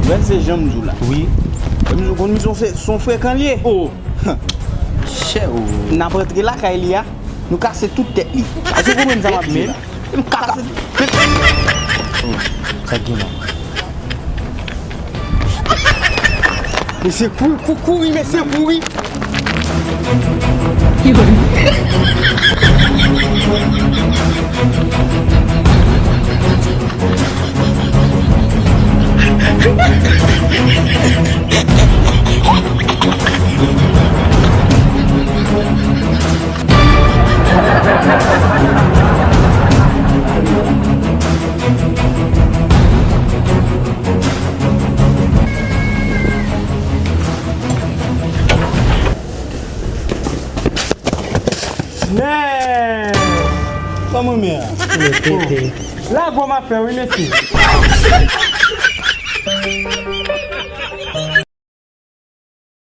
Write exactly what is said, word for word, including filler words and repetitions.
Wè se jan m di w la. Wi. Jan m di w, konn misyon se, se yon frekan li ye. Oh. Chè, oh. N ap rantre lakay li a, nou kase tout tèt li. Èske w konprann sa m ap di w la? M kaka. Oh, sa k gen la? Mesye, kouri, kou-, kouri, mesye, kouri. Men! Kòman men a? Tete. Lago m ap fè wi, mesye.